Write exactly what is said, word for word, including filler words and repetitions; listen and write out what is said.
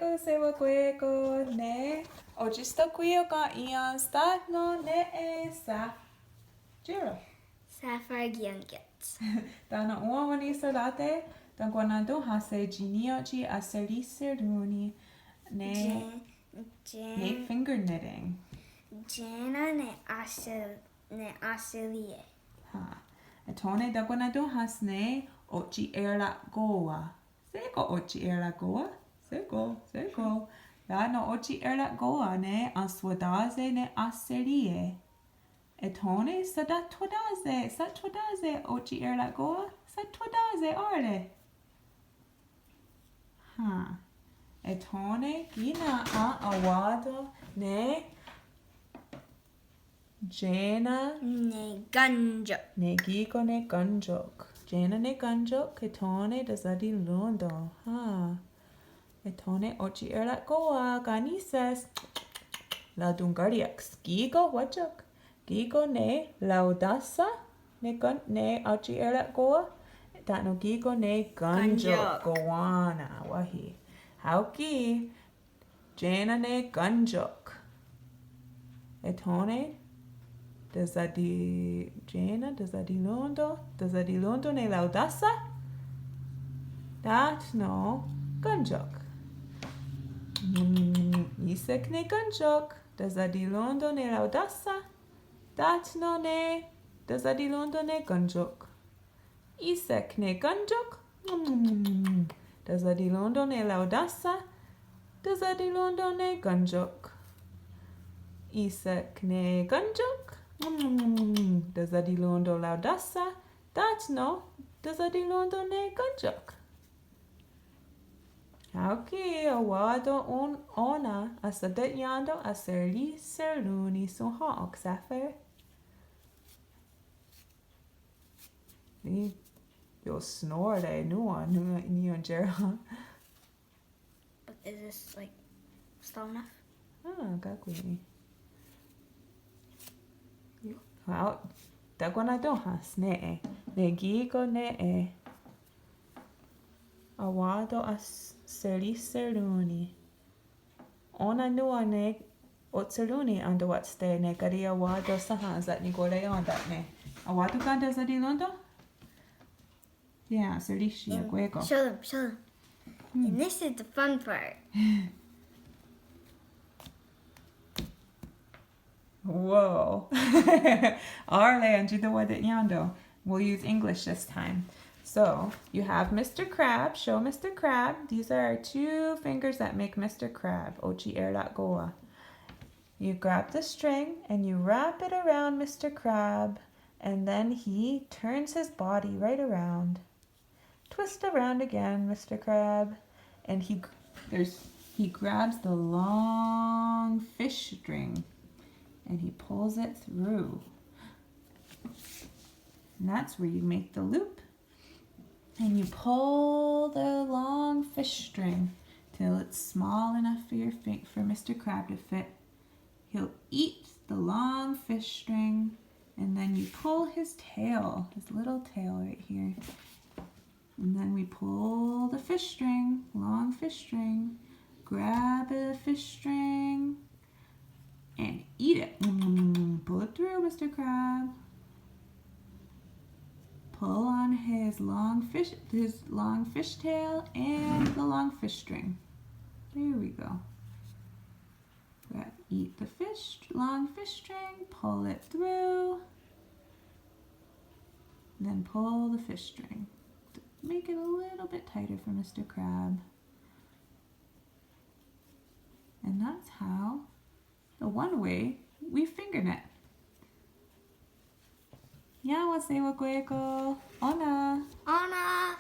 Sewakwé:kon, ne otsistohkwí:io ken' í:ions tánon' nè:'e Saph-, Sapphire Youngkins. Tánon' òn:wa wenhniserá:te' tenkwana'tón:hahse' tsi ní:ioht tsi ahserísherón:ni ne, ne finger knitting. Jé:nen ne ahse-, ne ahserí:ie'. Há. Ethò:ne tenkwana'tón:hahse' ne otsi'erakó:wa. Shé:kon otsi'erakó:wa. Shé:kon, shé:kon. Tánon' otsi'erakó:wa ne ahswatá:se' ne ahserí:ie'. Ethò:ne satahthwatá:se', satahthwatá:se' otsi'erakó:wa, satahthwatá:se' á:re'. Há. Ethò:ne kí:ken a:wá:ton' ne Jé:nen ne kén:tsok. Ne kí:ken ne kén:tsok. Jé:nen ne kén:tsok, ethò:ne tesatinrón:ton'. Há. Ethò:ne otsi'erakó:wa ken' níhse's. Latonhkária'ks. Kí:ken wátsik. Kí:ken ne laotáhsa'. Ne kén-, ne otsi'erakó:wa. Tánon' kí:ken ne kén:tsok. Kén:tsok. Kowá:nen. Wáhi. Hao' ki'. Jé:nen ne kén:tsok. Ethò:ne. Tesati-, Jé:nen, tesatinrón:ton'. Tesatinrón:ton' ne laotáhsa'. Tánon' kén:tsok. Í:sek ne kén:tsok. Tesatinrón:ton' ne laotáhsa'. Tánon' ne. Tesatinrón:ton' ne kén:tsok. Í:sek ne kén:tsok. Tesatinrón:ton' ne laotáhsa'. Tesatinrón:ton' ne kén:tsok. Í:sek ne kén:tsok. Tesatinrón:ton' laotáhsa'. Tánon'. Tesatinrón:ton' ne kén:tsok. Hao' ki', a:wá:ton' on-, ó:nen ahsaterièn:ton' ahserísherón:ni. Shonhén:'a ok Sapphire. Ni-, iohsnó:re' nòn:wa, nòn:wa iontié:ren. But is this, like, still enough? Ah, ká:kwini. Wow, tenkwana'tón:hahse' nè:'e, ne kí:ken nè:'e a:wá:ton' ahserísherón:ni. Ó:nen nòn:wa ne otsherón:ni entewátste' ne ká:ti' a:wá:ton' sénha satnikonhrién:ta'ne'. A:wá:ton' ken tesatinrón:ton'? Yeah, ahserísherón:ni akwé:kon. Show them, show them. Hmm. And this is the fun part. Whoa. All right, entonces, what did you do? We'll use English this time. So, you have Mister Crab. Show Mister Crab. These are our two fingers that make Mister Crab. Otsi'erakó:wa. You grab the string and you wrap it around Mister Crab, and then he turns his body right around. Twist around again, Mister Crab. And he, there's, he grabs the long fish string and he pulls it through. And that's where you make the loop. And you pull the long fish string till it's small enough for your fi-, for Mister Crab to fit. He'll eat the long fish string, and then you pull his tail, his little tail right here. And then we pull the fish string, long fish string. Grab a fish string and eat it. Mm, pull it through, Mister Crab. Pull on his long fish, his long fish tail and the long fish string. There we go. Grab, eat the fish, long fish string, pull it through, then pull the fish string. Make it a little bit tighter for Mister Crab. And that's how, the one way, we finger knit. Yá:wens, sewakwé:kon. Ó:nen. Ó:nen.